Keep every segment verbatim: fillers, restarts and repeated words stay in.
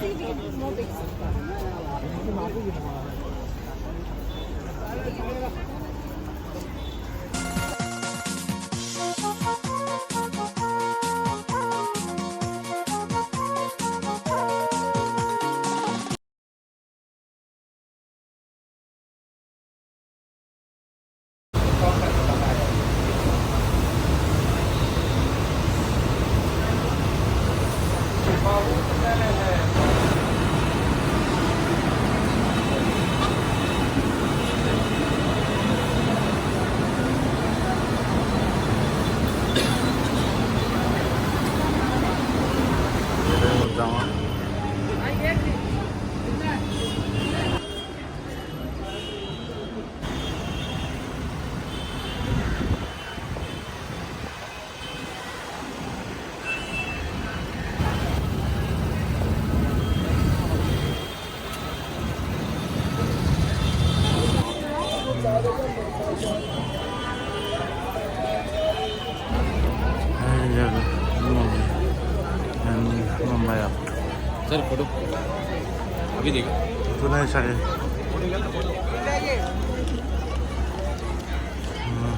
Mumbai, Mumbai. Sir, photo. Abhi dekh. Photo nahi sai. Hmm.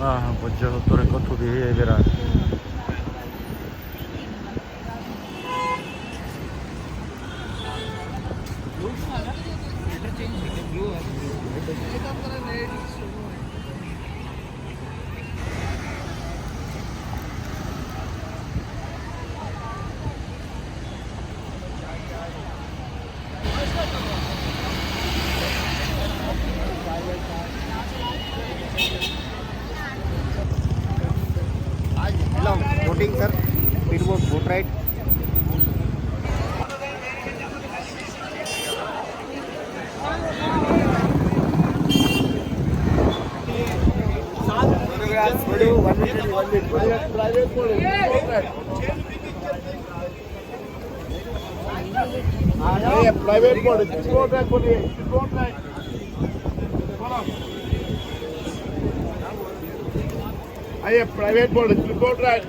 Ah, bojjo sottor ekko tudi heye berar. Hello, boating, sir. Speedboat, boat ride. Private boat, speedboat ride. Private boat, boat ride.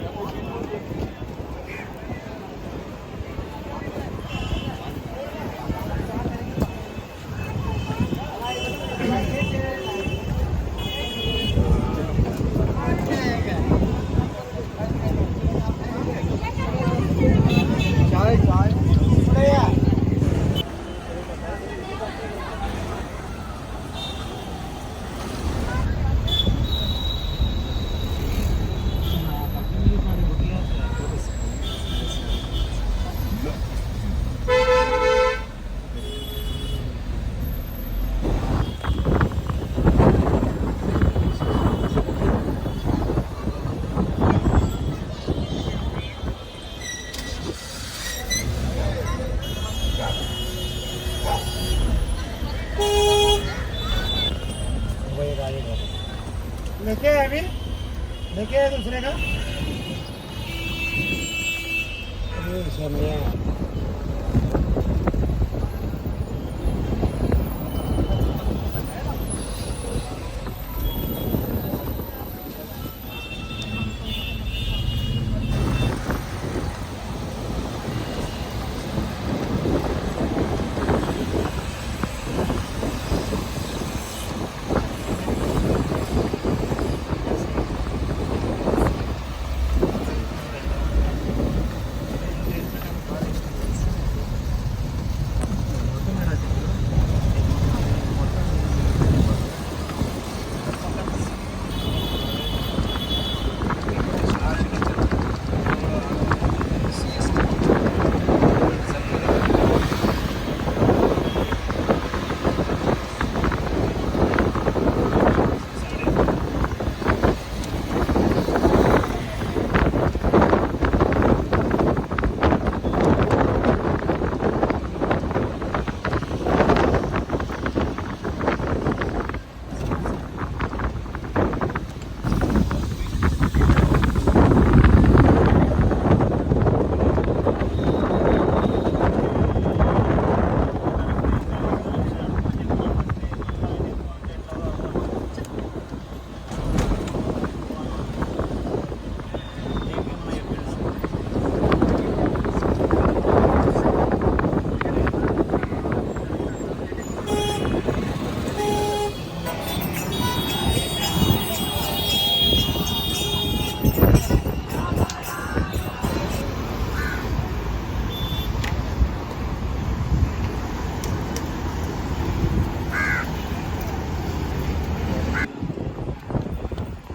लेके आया अभी? लेके आया दूसरे का? अरे, सामने।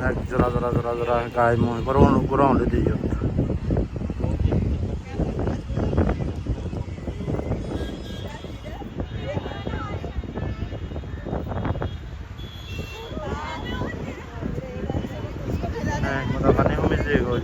Ek jora, jora, jora, jora gai mui goro, goro indi iyot. Ek moda pani humi jeyegoi.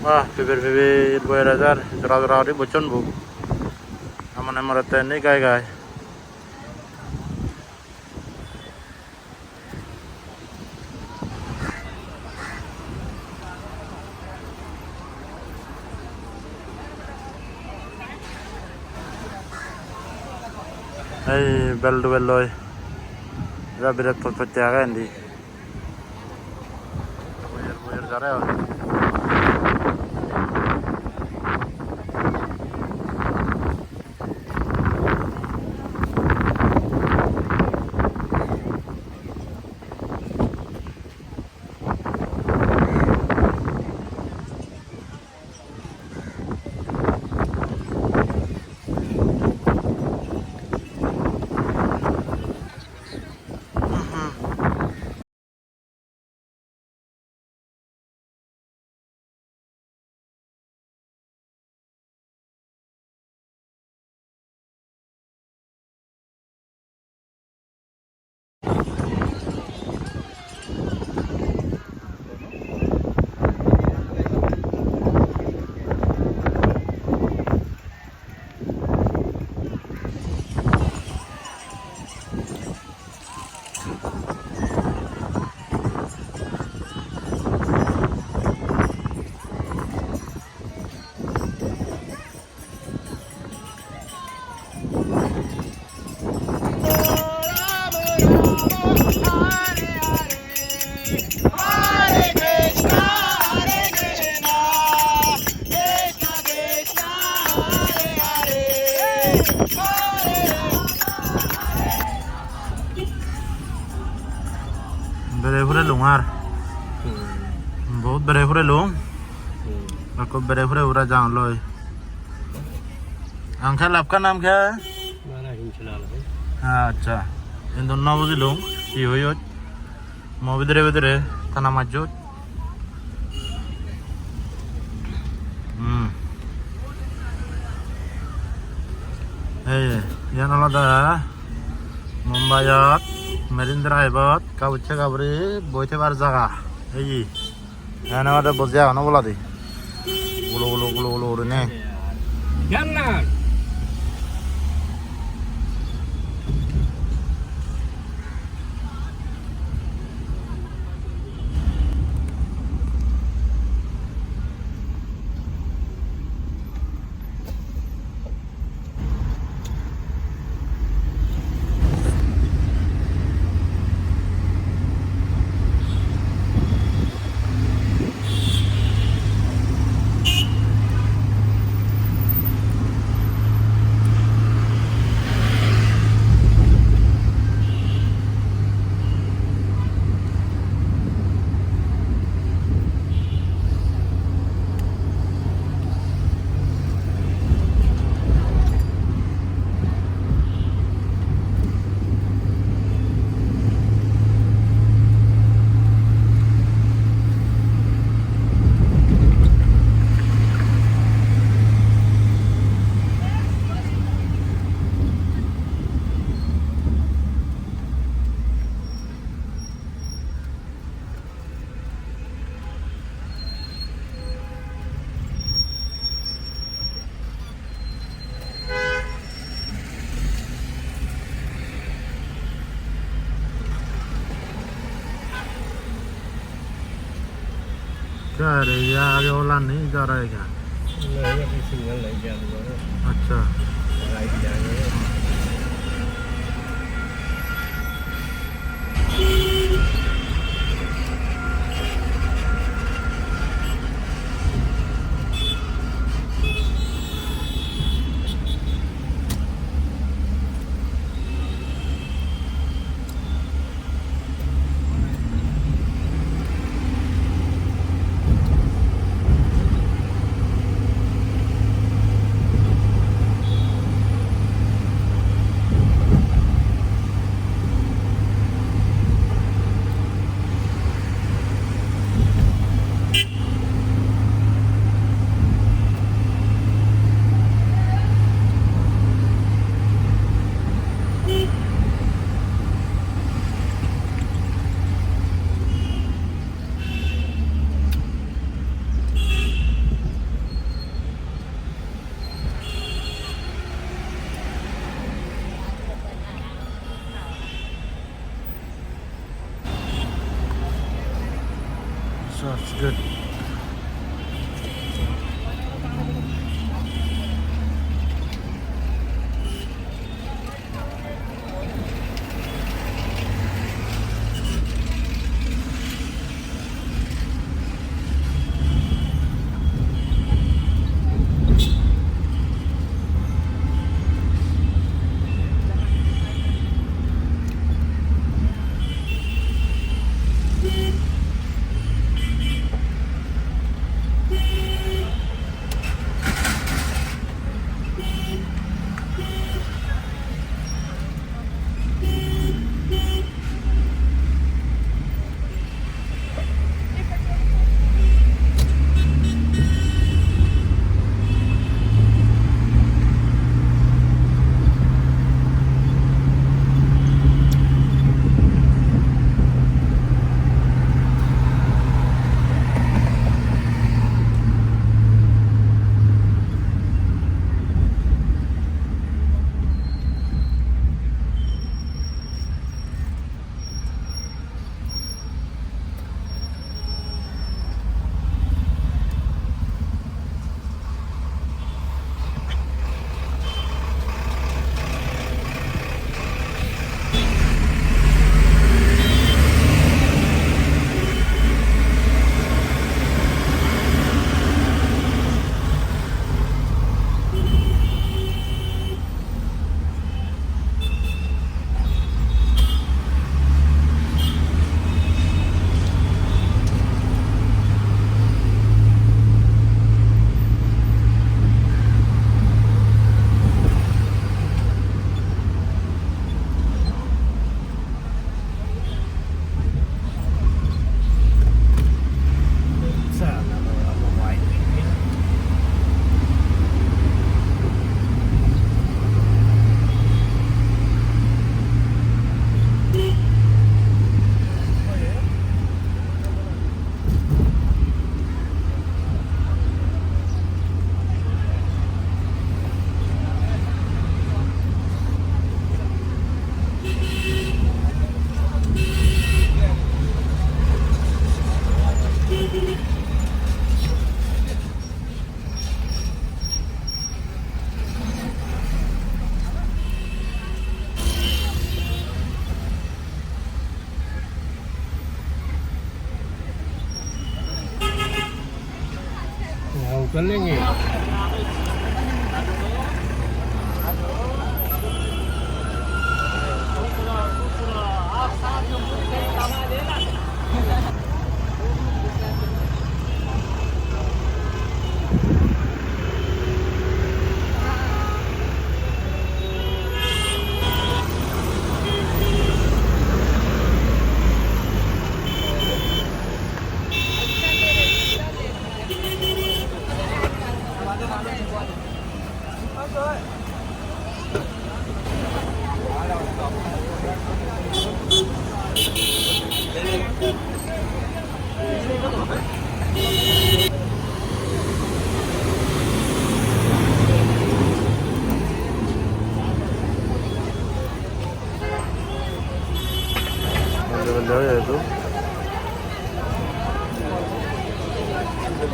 Wah, pibir pibir boi rajar, jora jora guri bocchon bo. Amane morot te indi gai gai. Ei bel dubelloi. Jaa biret pot potte agey indi. Boyer boyer jare oi. Bere hure lung ar. Hmm. Bahut bere hure lung. Hmm. Ekko bere hure hure jang loi. Ang kya, lapka naam kya hai? Mara Hinchlal hai. Accha. Indo no bujilung. Hi hoyot? Mo bidire bidire tana majjot. Hmm. Ei, iyan olode Mumbaiyot Marine Drive-ot ekka ucche gaburi boi thebar jaga. Ei, iyan olode boji agon oboladi. Gulo gulo gulo gulo gurinei. Kya re, ye aage wala nahi ja raha hai kya? Nahi, abhi signal nahi ja raha hai. Accha. Right ja raha hai. So it's good.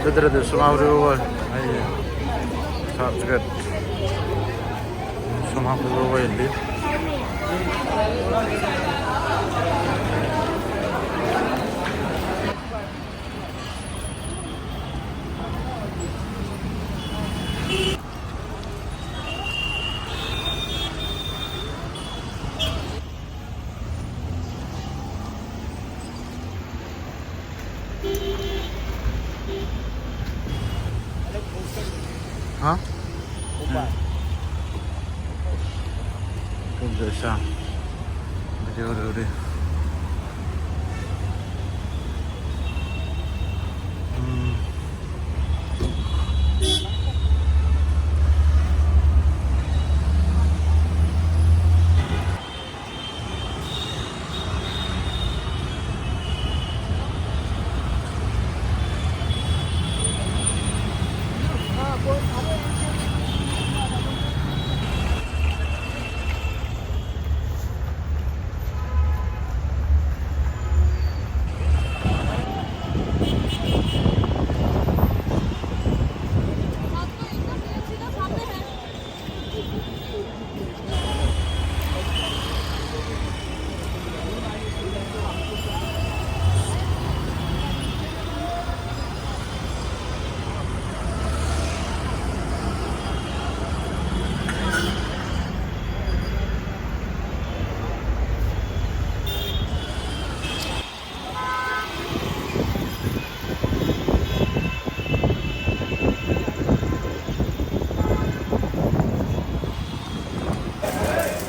Bidire de soma puribo boi. Ai, church gate. Soma puribo boi indi. Huh? Ujjoi sa. Video re re. Hmm.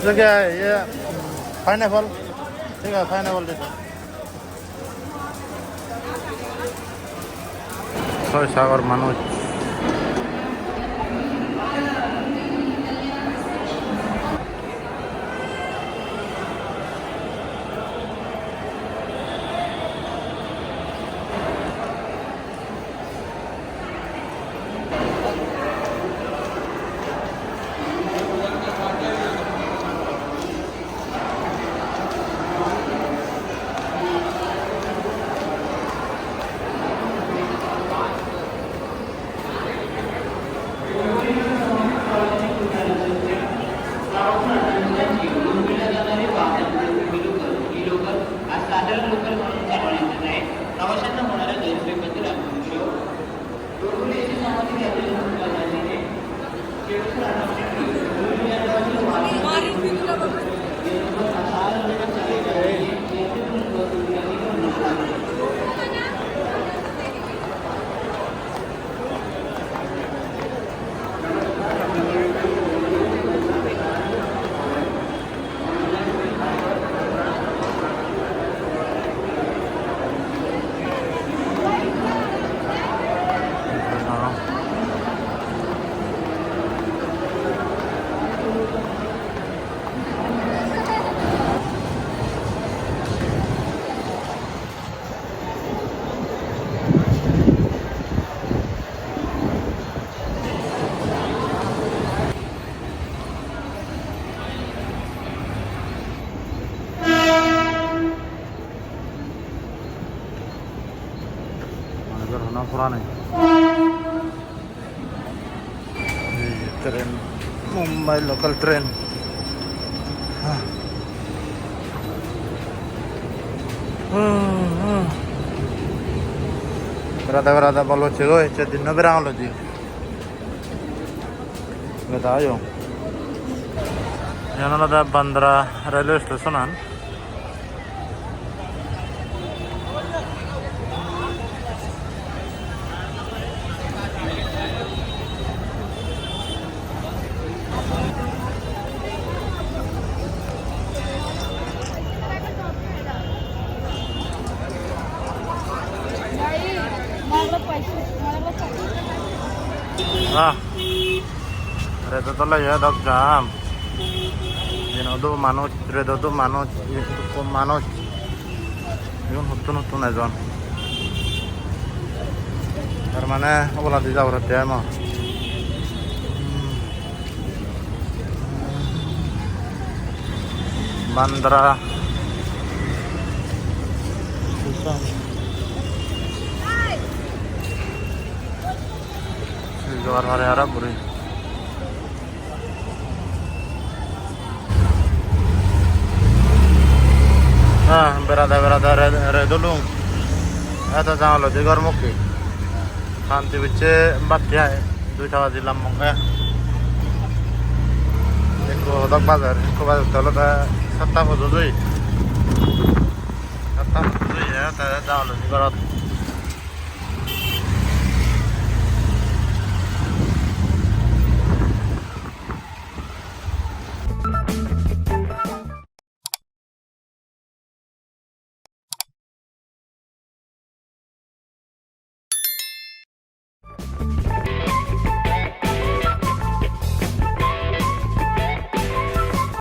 Oke, iya, pineapple. Iya, pineapple itu. Soi sagor manuj. Manujor hono pura nei. Ei train, Mumbai local train. Ah. Ah, ah. Berade berade bol hocche goi, ecche dinno berang olo ji. Beda oyon. Iyan olode Bandra railway station an. Ah, redot ole ye dok jam. Yen odo manuj, redot odo manuj, yen odo manuj. Igun huttun huttun ejon. Tar mane oboladi jabor te emo. Bandra. Jor hare hare guri. Ah, berade berade re-, redot ulung. Eto jangolo di gor mukki. Hanti bicche batti ai. Duita baji lammonge. Ekko hodok bajar, ekko bajar te olode satta pojoj oye. Satta pojoj oye, te jangolo di gorot.